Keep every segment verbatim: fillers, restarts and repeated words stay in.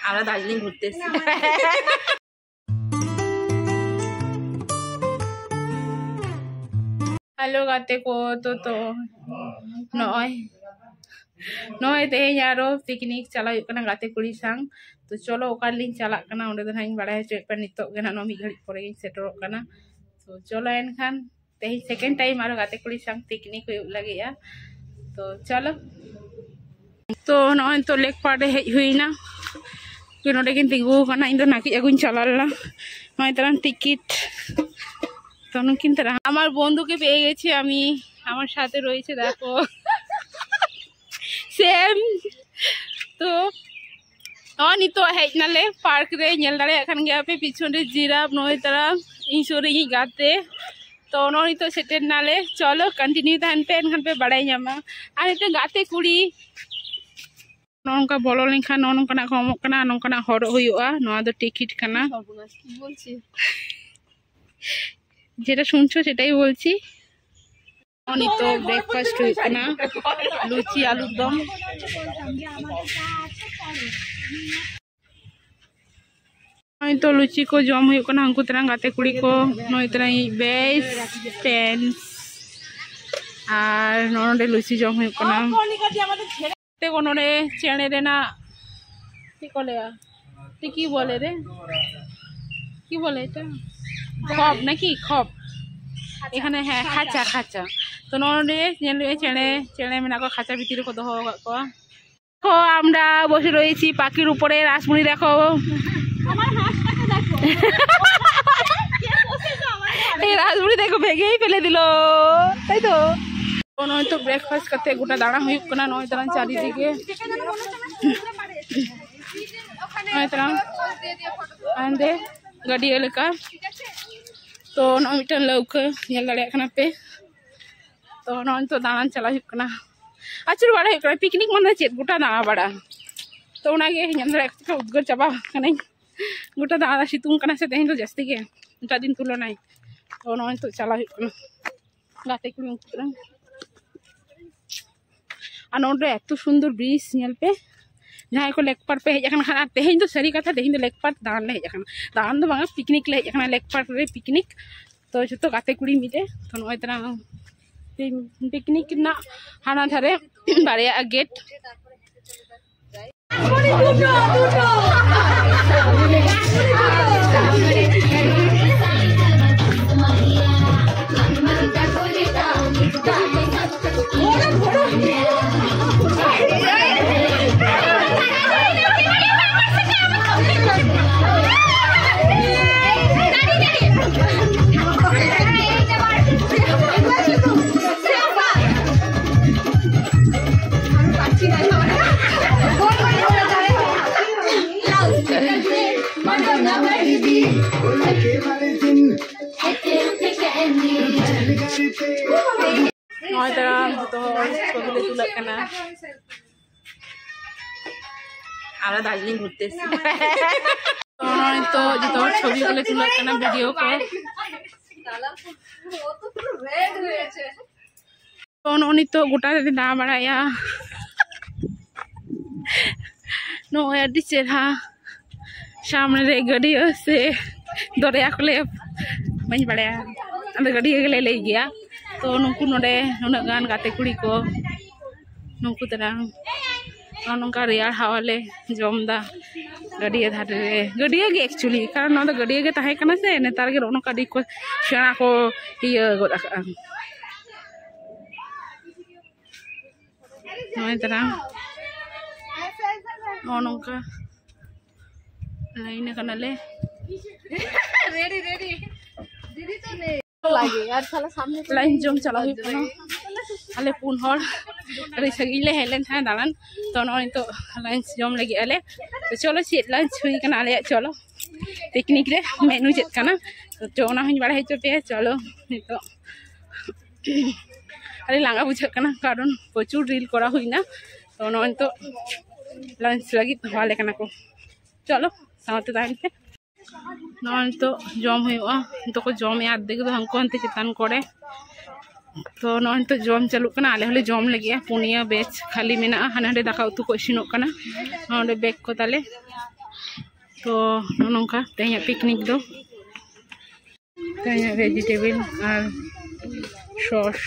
আমরা দার্জিলিং ঘুরতে এসেছি। হ্যালো গাতে কো, তো তো ᱱᱚᱜᱼᱚᱭ ᱱᱚᱜᱼᱚᱭ ᱛᱮᱦᱮᱧ ᱟᱨᱚ ᱯᱤᱠᱱᱤᱠ ᱪᱟᱞᱟᱣ ᱦᱩᱭᱩᱜ ᱠᱟᱱᱟ ᱜᱟᱛᱮ ᱠᱩᱲᱤ ᱥᱟᱶ᱾ ᱛᱚ ᱪᱚᱞᱚ, ᱚᱠᱟ ᱨᱮᱞᱤᱧ ᱪᱟᱞᱟᱜ ᱠᱟᱱᱟ ᱚᱸᱰᱮ ᱫᱚ ᱱᱟᱦᱟᱜ ᱤᱧ ᱵᱟᱲᱟᱭ ᱦᱚᱪᱚᱭᱮᱫ ᱯᱮᱭᱟ᱾ ᱱᱤᱛᱚᱜ ᱜᱮ ᱱᱟᱦᱟᱜ ᱱᱚᱣᱟ ᱢᱤᱫ ᱜᱷᱟᱹᱲᱤᱡ ᱯᱚᱨᱮ ᱜᱤᱧ ᱥᱮᱴᱮᱨᱚᱜ ᱠᱟᱱᱟ᱾ ᱛᱚ ᱪᱚᱞᱚ ᱮᱱᱠᱷᱟᱱ, ᱛᱮᱦᱮᱧ ᱥᱮᱠᱮᱱᱰ ᱴᱟᱭᱤᱢ ᱟᱨᱚ ᱜᱟᱛᱮ ᱠᱩᱲᱤ ᱥᱟᱶ ᱯᱤᱠᱱᱤᱠ ᱦᱩᱭᱩᱜ ᱞᱟᱹᱜᱤᱫᱼᱟ᱾ ᱛᱚ ᱪᱚᱞᱚ᱾ ᱛᱚ ᱱᱚᱜᱼᱚᱭ ᱱᱤᱛᱚᱜ ᱞᱮᱠ ᱯᱟᱲ ᱨᱮ ᱦᱮᱡ ᱦᱩᱭᱱᱟ᱾ ᱩᱱᱠᱤᱱ ᱱᱚᱰᱮ ᱠᱤᱱ ᱛᱤᱸᱜᱩ ᱟᱠᱟᱱᱟ, ᱤᱧ ᱫᱚ ᱱᱟᱹᱠᱤᱡ ᱟᱹᱜᱩᱧ ᱪᱟᱞᱟᱣ ᱞᱮᱱᱟ᱾ ᱱᱚᱜᱼᱚᱭ ᱛᱟᱨᱟᱝ ᱴᱤᱠᱤᱴ᱾ তো নকিন তারা আমার বন্ধুকে পেয়ে গেছি আমি, আমার সাথে রয়েছে দেখো। সেম। তো ᱱᱚᱜᱼᱚᱭ ᱱᱤᱛᱚᱜ ᱦᱮᱡ ᱱᱟᱞᱮ ᱯᱟᱨᱠ ᱨᱮ, ᱧᱮᱞ ᱫᱟᱲᱮᱭᱟᱜ ᱠᱟᱱ ᱜᱮᱭᱟ ᱯᱮ ᱯᱤᱪᱷᱚᱱ ᱨᱮ ᱡᱤᱨᱟᱯ, ᱱᱚᱜᱼᱚᱭ ᱛᱟᱨᱟᱝ ᱤᱧ ᱥᱩᱨ ᱨᱮ ᱤᱧᱤᱡ ᱜᱟᱛᱮ᱾ ᱛᱚ ᱱᱚᱜᱼᱚᱭ ᱱᱤᱛᱚᱜ ᱥᱮᱴᱮᱨ ᱱᱟᱞᱮ, ᱪᱚᱞᱚ ᱠᱚᱱᱴᱤᱱᱤᱭᱩ ᱛᱟᱦᱮᱱ ᱯᱮ, ᱮᱱᱠᱷᱟᱱ ᱯᱮ ᱵᱟᱲᱟᱭ ᱧᱟᱢᱟ᱾ ᱟᱨ ᱱᱤᱛᱚᱜ ᱜᱟᱛᱮ ᱠᱩᱲᱤ ᱱᱚᱜᱼᱚ ᱱᱚᱝᱠᱟ ᱵᱚᱞᱚ ᱞᱮᱱᱠᱷᱟᱱ ᱱᱚᱜᱼᱚ ᱱᱚᱝᱠᱟᱱᱟᱜ ᱠᱚ ᱮᱢᱚᱜ ᱠᱟᱱᱟ, ᱱᱚᱝᱠᱟᱱᱟᱜ ᱦᱚᱨᱚᱜ ᱦᱩᱭᱩᱜᱼᱟ, ᱱᱚᱣᱟ ᱫᱚ ᱴᱤᱠᱤᱴ ᱠᱟᱱᱟ। কি বলছি? যেটা শুনছো সেটাই বলছি। ᱱᱤᱛᱚᱜ ᱵᱨᱮᱠᱯᱷᱟᱥᱴ ᱦᱩᱭᱩᱜ ᱠᱟᱱᱟ, ᱞᱩᱪᱤ ᱟᱞᱩ ᱫᱚᱢ। ᱱᱚᱜᱼᱚᱭ ᱛᱚ ᱞᱩᱪᱤ ᱠᱚ ᱡᱚᱢ ᱦᱩᱭᱩᱜ ᱠᱟᱱᱟ, ᱩᱱᱠᱩ ᱛᱟᱨᱟᱝ ᱜᱟᱛᱮ ᱠᱩᱲᱤ ᱠᱚ, ᱱᱚᱜᱼᱚᱭ ᱛᱟᱨᱟᱝ ᱤᱧ ᱵᱮᱥᱴ ᱯᱷᱨᱮᱱᱰᱥ, ᱟᱨ ᱱᱚᱜᱼᱚ ᱱᱚᱰᱮ ᱞᱩᱪᱤ ᱡᱚᱢ ᱦᱩᱭᱩᱜ ᱠᱟᱱᱟ। ᱛᱮ ᱠᱚ ᱱᱚᱰᱮ ᱪᱮᱬᱮ ᱨᱮᱱᱟᱜ ᱪᱮᱫ ᱠᱚ ᱞᱟᱹᱭᱟ, ᱛᱮ ᱠᱤ ᱵᱚᱞᱮ ᱨᱮ, ᱠᱤ ᱵᱚᱞᱮ ᱮᱴᱟ? ᱠᱷᱚᱯ ᱱᱟᱠᱤ? ᱠᱷᱚᱯ। এখানে, হ্যাঁ, খাঁচা, খাঁচা। তো ᱱᱚᱰᱮ ᱧᱮᱞ ᱦᱩᱭᱩᱜᱼᱟ ᱪᱮᱬᱮ, ᱪᱮᱬᱮ ᱢᱮᱱᱟᱜ ᱠᱚᱣᱟ, ᱠᱷᱟᱸᱪᱟ ᱵᱷᱤᱛᱤᱨ ᱨᱮᱠᱚ ᱫᱚᱦᱚ ᱟᱠᱟᱫ ᱠᱚᱣᱟ। দেখো, আমরা বসে রয়েছি পাখির উপরে। রাসমণি দেখো, এই রাসমণি দেখো, ভেঙেই ফেলে দিল, তাই তো। ᱱᱚᱜᱼᱚᱭ ᱛᱚ ᱵᱨᱮᱠᱯᱷᱟᱥᱴ ᱠᱟᱛᱮ ᱜᱚᱴᱟ ᱫᱟᱬᱟ ᱦᱩᱭᱩᱜ ᱠᱟᱱᱟ, ᱱᱚᱜᱼᱚᱭ ᱫᱟᱬᱟᱱ ᱪᱟᱨᱤᱫᱤᱠᱮ। ᱱᱚᱜᱼᱚᱭ ᱛᱟᱲᱟᱢ ᱦᱟᱱᱛᱮ ᱜᱟᱹᱰᱭᱟᱹ ᱞᱮᱠᱟ᱾ ᱛᱚ ᱱᱚᱜᱼᱚᱭ ᱢᱤᱫᱴᱟᱝ ᱞᱟᱹᱣᱠᱟᱹ ᱧᱮᱞ ᱫᱟᱲᱮᱭᱟᱜ ᱠᱟᱱᱟ ᱯᱮ᱾ ᱛᱚ ᱱᱚᱜᱼᱚᱭ ᱱᱤᱛᱚᱜ ᱫᱟᱬᱟᱱ ᱪᱟᱞᱟᱜ ᱦᱩᱭᱩᱜ ᱠᱟᱱᱟ, ᱟᱹᱪᱩᱨ ᱵᱟᱲᱟ ᱦᱩᱭᱩᱜ ᱠᱟᱱᱟ᱾ ᱯᱤᱠᱱᱤᱠ ᱢᱟᱱᱮ ᱪᱮᱫ, ᱜᱚᱴᱟ ᱫᱟᱬᱟ ᱵᱟᱲᱟ᱾ ᱛᱚ ᱚᱱᱟᱜᱮ ᱧᱮᱞ ᱫᱟᱲᱮᱭᱟᱜ ᱠᱟᱱᱟ, ᱩᱫᱽᱜᱟᱹᱨ ᱪᱟᱵᱟ ᱟᱠᱟᱱᱟᱹᱧ᱾ ᱜᱚᱴᱟ ᱫᱟᱬᱟ, ᱥᱤᱛᱩᱝ ᱠᱟᱱᱟ ᱥᱮ ᱛᱮᱦᱮᱧ ᱫᱚ ᱡᱟᱹᱥᱛᱤ ᱜᱮ, ᱮᱴᱟᱜ ᱫᱤᱱ ᱛᱩᱞᱚᱱᱟᱭ᱾ ᱛᱚ ᱱᱚᱜᱼᱚᱭ ᱱᱤᱛᱚᱜ ᱪᱟᱞᱟᱜ ᱦᱩᱭᱩᱜ ᱠᱟᱱᱟ ᱜᱟᱛᱮ ᱠᱩᱲᱤ ᱩᱱᱠᱩ ᱠᱚᱨᱮᱱ᱾ ᱟᱨ ᱱᱚᱰᱮ ᱮᱛᱚ ᱥᱩᱱᱫᱚᱨ ᱵᱨᱤᱡᱽ ᱧᱮᱞ ᱯᱮ, ᱡᱟᱦᱟᱸᱭ ᱠᱚ ᱞᱮᱠᱯᱟᱨ ᱯᱮ ᱦᱮᱡ ᱟᱠᱟᱱ ᱠᱷᱟᱱ, ᱟᱨ ᱛᱮᱦᱮᱧ ᱫᱚ ᱥᱟᱹᱨᱤ ᱠᱟᱛᱷᱟ, ᱛᱮᱦᱮᱧ ᱫᱚ ᱞᱮᱠᱯᱟᱨ ᱫᱟᱬᱟᱱ ᱞᱮ ᱦᱮᱡ ᱟᱠᱟᱱᱟ, ᱫᱟᱬᱟᱱ ᱫᱚ ᱵᱟᱝᱟ, ᱯᱤᱠᱱᱤᱠ ᱞᱮ ᱦᱮᱡ ᱟᱠᱟᱱᱟ, ᱞᱮᱠᱯᱟᱨ ᱨᱮ ᱯᱤᱠᱱᱤᱠ᱾ ᱛᱚ ᱡᱚᱛᱚ ᱜᱟᱛᱮ ᱠᱩᱲᱤ ᱢᱤᱫ ᱨᱮ, ᱛᱚ ᱱᱚᱜᱼᱚᱭ ᱛᱟᱨᱟ ᱯᱤᱠᱱᱤᱠ ᱨᱮᱱᱟᱜ ᱦᱟᱱᱟ ᱫᱷᱟᱨᱮ ᱵᱟᱨᱭᱟ ᱜᱮᱴ᱾ ᱱᱚᱜᱼᱚᱭ ᱛᱟᱨᱟ ᱡᱚᱛᱚ ᱦᱚᱲ ᱪᱷᱚᱵᱤ ᱞᱮ ᱛᱩᱞᱟᱹᱜ ᱠᱟᱱᱟ᱾ আমরা দার্জিলিং ঘুরতে এসেছি। তো ᱱᱚᱜᱼᱚᱭ ᱱᱤᱛᱚᱜ ᱡᱚᱛᱚ ᱦᱚᱲ ᱪᱷᱚᱵᱤ ᱠᱚᱞᱮ ᱛᱩᱞᱟᱹᱜ ᱠᱟᱱᱟ, ᱵᱷᱤᱰᱤᱭᱳ ᱠᱚ᱾ ᱛᱚ ᱱᱚᱜᱼᱚᱭ ᱱᱤᱛᱚᱜ ᱜᱚᱴᱟ ᱞᱮ ᱫᱟᱬᱟ ᱵᱟᱲᱟᱭᱟ᱾ ᱱᱚᱜᱼᱚᱭ ᱟᱹᱰᱤ ᱪᱮᱦᱨᱟ ᱥᱟᱢᱱᱮ ᱨᱮ ᱜᱟᱹᱰᱭᱟᱹ ᱥᱮ ᱫᱚᱨᱭᱟ ᱠᱚᱞᱮ, ᱵᱟᱹᱧ ᱵᱟᱲᱟᱭᱟ, ᱟᱫᱚ ᱜᱟᱹᱰᱭᱟᱹ ᱜᱮᱞᱮ ᱞᱟᱹᱭ ᱜᱮᱭᱟ᱾ ᱛᱚ ᱱᱩᱠᱩ ᱱᱚᱰᱮ ᱱᱩᱱᱟᱹᱜ ᱜᱟᱱ ᱜᱟᱛᱮ ᱠᱩᱲᱤ ᱠᱚ, ᱱᱩᱠᱩ ᱛᱟᱨᱟ ᱱᱚᱜᱼᱚ ᱱᱚᱝᱠᱟ ᱨᱮᱭᱟᱲ ᱦᱟᱣᱟ ᱞᱮ ᱡᱚᱢ ᱮᱫᱟ ᱜᱟᱹᱰᱭᱟᱹ ᱫᱷᱟᱨᱮ ᱨᱮ᱾ ᱜᱟᱹᱰᱭᱟᱹ ᱜᱮ actually, ᱠᱟᱨᱚᱱ ᱱᱚᱣᱟ ᱫᱚ ᱜᱟᱹᱰᱭᱟᱹ ᱜᱮ ᱛᱟᱦᱮᱸ ᱠᱟᱱᱟ ᱥᱮ, ᱱᱮᱛᱟᱨ ᱜᱮ ᱱᱚᱜᱼᱚ ᱱᱚᱝᱠᱟ ᱟᱹᱰᱤ ᱠᱚ ᱥᱮᱬᱟ ᱠᱚ ᱤᱭᱟᱹ ᱜᱚᱫ ᱟᱠᱟᱫᱼᱟ᱾ ᱱᱚᱜᱼᱚᱭ ᱛᱟᱨᱟ ᱱᱚᱜᱼᱚ ᱱᱚᱝᱠᱟ ᱞᱟᱭᱤᱱ ᱟᱠᱟᱱᱟᱞᱮ᱾ ᱞᱟᱭᱤᱱ ᱡᱚᱢ ᱪᱟᱞᱟᱣ ᱦᱩᱭᱩᱜ ᱠᱟᱱᱟ᱾ ᱟᱞᱮ ᱯᱩᱱ ᱦᱚᱲ ᱟᱹᱰᱤ ᱥᱟᱺᱜᱤᱧ ᱞᱮ ᱦᱮᱡ ᱞᱮᱱ ᱛᱟᱦᱮᱸᱫ ᱫᱟᱬᱟᱱ, ᱛᱚ ᱱᱚᱜᱼᱚᱭ ᱱᱤᱛᱚᱜ ᱞᱟᱧᱪ ᱡᱚᱢ ᱞᱟᱹᱜᱤᱫ ᱟᱞᱮ᱾ ᱛᱚ ᱪᱚᱞᱚ, ᱪᱮᱫ ᱞᱟᱧᱪ ᱦᱩᱭ ᱠᱟᱱᱟ ᱟᱞᱮᱭᱟᱜ, ᱪᱚᱞᱚ ᱯᱤᱠᱱᱤᱠ ᱨᱮ ᱢᱮᱱᱩ ᱪᱮᱫ ᱠᱟᱱᱟ, ᱛᱚ ᱚᱱᱟ ᱦᱚᱸᱧ ᱵᱟᱲᱟᱭ ᱦᱚᱪᱚ ᱯᱮᱭᱟ᱾ ᱪᱚᱞᱚ ᱱᱤᱛᱚᱜ ᱟᱹᱰᱤ ᱞᱟᱸᱜᱟ ᱵᱩᱡᱷᱟᱹᱜ ᱠᱟᱱᱟ, ᱠᱟᱨᱚᱱ ᱯᱨᱚᱪᱩᱨ ᱨᱤᱞ ᱠᱚᱨᱟᱣ ᱦᱩᱭᱱᱟ᱾ ᱛᱚ ᱱᱚᱜᱼᱚᱭ ᱱᱤᱛᱚᱜ ᱞᱟᱧᱪ ᱞᱟᱹᱜᱤᱫ ᱦᱚᱦᱚ ᱟᱞᱮ ᱠᱟᱱᱟ ᱠᱚ, ᱪᱚᱞᱚ ᱥᱟᱶᱛᱮ ᱛᱟᱦᱮᱱ ᱯᱮ᱾ ᱱᱚᱜᱼᱚᱭ ᱱᱤᱛᱚᱜ ᱡᱚᱢ ᱦᱩᱭᱩᱜᱼᱟ, ᱱᱤᱛᱚᱜ ᱠᱚ ᱡᱚᱢᱮᱜᱼᱟ ᱟᱨᱫᱷᱮᱠ ᱫᱚ ᱦᱟᱱᱠᱩ ᱦᱟᱱᱛᱮ ᱪᱮᱛᱟᱱ ᱠᱚᱨᱮ᱾ ᱛᱚ ᱱᱚᱜᱼᱚᱭ ᱱᱤᱛᱚᱜ ᱡᱚᱢ ᱪᱟᱹᱞᱩᱜ ᱠᱟᱱᱟ᱾ ᱟᱞᱮ ᱦᱚᱸᱞᱮ ᱡᱚᱢ ᱞᱟᱹᱜᱤᱫᱼᱟ᱾ ᱯᱩᱱᱭᱟᱹ ᱵᱮᱪ ᱠᱷᱟᱹᱞᱤ ᱢᱮᱱᱟᱜᱼᱟ, ᱦᱟᱱᱮ ᱦᱟᱸᱰᱮ ᱫᱟᱠᱟ ᱩᱛᱩ ᱠᱚ ᱤᱥᱤᱱᱚᱜ ᱠᱟᱱᱟ᱾ ᱱᱚᱸᱰᱮ ᱵᱮᱜᱽ ᱠᱚ ᱛᱟᱞᱮ᱾ ᱛᱚ ᱱᱚᱜᱼᱚ ᱱᱚᱝᱠᱟ ᱛᱮᱦᱮᱧᱟᱜ ᱯᱤᱠᱱᱤᱠ ᱫᱚ᱾ ᱛᱮᱦᱮᱧᱟᱜ ᱵᱷᱮᱡᱤᱴᱮᱵᱚᱞ ᱟᱨ ᱥᱚᱥ᱾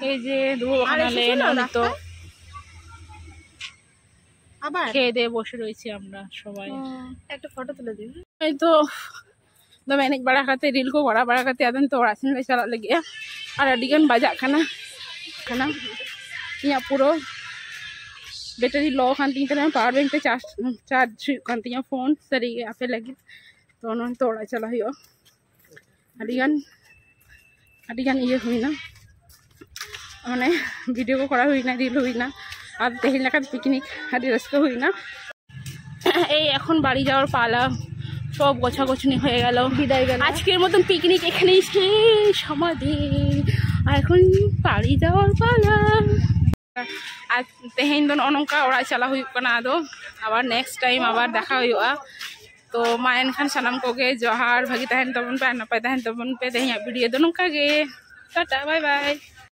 এই যে দুবো আর খানা এসেছিল লেন রাস্তায়? তো আবার? খেয়ে দিয়ে বসে রয়েছি আমরা সবাই। হুম, একটা ফটো তুলে দিন। এই তো ᱫᱚᱢᱮ ᱮᱱᱮᱡ ᱵᱟᱲᱟ ᱠᱟᱛᱮ, ᱨᱤᱞ ᱠᱚ ᱠᱚᱨᱟᱣ ᱵᱟᱲᱟ ᱠᱟᱛᱮ, ᱟᱫᱚ ᱱᱤᱛᱚᱜ ᱚᱲᱟᱜ ᱥᱮᱱ ᱞᱮ ᱪᱟᱞᱟᱜ ᱞᱟᱹᱜᱤᱫᱼᱟ᱾ ᱟᱨ ᱟᱹᱰᱤ ᱜᱟᱱ ᱵᱟᱡᱟᱜ ᱠᱟᱱᱟ, ᱠᱟᱱᱟ᱾ ᱤᱧᱟᱹᱜ ᱯᱩᱨᱟᱹ ᱵᱮᱴᱟᱨᱤ ᱞᱚ ᱠᱟᱱ ᱛᱤᱧ ᱛᱟᱦᱮᱱᱟ, ᱯᱟᱣᱟᱨ ᱵᱮᱝᱠ ᱛᱮ ᱪᱟᱨᱡᱽ, ᱪᱟᱨᱡᱽ ᱦᱩᱭᱩᱜ ᱠᱟᱱ ᱛᱤᱧᱟᱹ ᱯᱷᱳᱱ ᱥᱟᱹᱨᱤ ᱜᱮ ᱟᱯᱮ ᱞᱟᱹᱜᱤᱫ᱾ ᱛᱚ ᱱᱚᱜᱼᱚᱭ ᱱᱤᱛᱚᱜ ᱚᱲᱟᱜ ᱪᱟᱞᱟᱜ ᱦᱩᱭᱩᱜᱼᱟ᱾ ᱟᱹᱰᱤ ᱜᱟᱱ, ᱟᱹᱰᱤ ᱜᱟᱱ ᱤᱭᱟᱹ ᱦᱩᱭᱱᱟ, ᱢᱟᱱᱮ ᱵᱷᱤᱰᱤᱭᱳ ᱠᱚ ᱠᱚᱨᱟᱣ ᱦᱩᱭᱱᱟ, ᱨᱤᱞ ᱦᱩᱭᱱᱟ, ᱟᱨ ᱛᱮᱦᱮᱧ ᱞᱮᱠᱟᱱ ᱯᱤᱠᱱᱤᱠ ᱟᱹᱰᱤ ᱨᱟᱹᱥᱠᱟᱹ ᱦᱩᱭᱱᱟ᱾ এই এখন বাড়ি যাওয়ার পালা, সব গোছাগোছানি হয়ে গেল, বিদায় গেল। আজকের মতন পিকনিক এখানেই শেষ আমাদের। আর এখন বাড়ি যাওয়ার পালা। আর তেহেইন ᱫᱚ ᱱᱚᱜᱼᱚ ᱱᱚᱝᱠᱟ ᱚᱲᱟᱜ ᱪᱟᱞᱟᱣ ᱦᱩᱭᱩᱜ ᱠᱟᱱᱟ᱾ ᱟᱫᱚ ᱟᱵᱟᱨ ᱱᱮᱠᱥᱴ ᱴᱟᱭᱤᱢ ᱟᱵᱟᱨ ᱫᱮᱠᱷᱟ ᱦᱩᱭᱩᱜᱼᱟ᱾ ᱛᱚ ᱢᱟ ᱮᱱᱠᱷᱟᱱ ᱥᱟᱱᱟᱢ ᱠᱚᱜᱮ ᱡᱚᱦᱟᱨ, ᱵᱷᱟᱹᱜᱤ ᱛᱟᱦᱮᱱ ᱛᱟᱵᱚᱱ ᱯᱮ ᱟᱨ ᱱᱟᱯᱟᱭ ᱛᱟᱦᱮᱱ ᱛᱟᱵᱚᱱ ᱯᱮ᱾ ᱛᱮᱦᱮᱧᱟᱜ ᱵᱷᱤᱰᱤᱭᱳ ᱫᱚ ᱱᱚᱝᱠᱟ ᱜᱮ, ᱴᱟᱴᱟ, ᱵᱟᱭ ᱵᱟᱭ᱾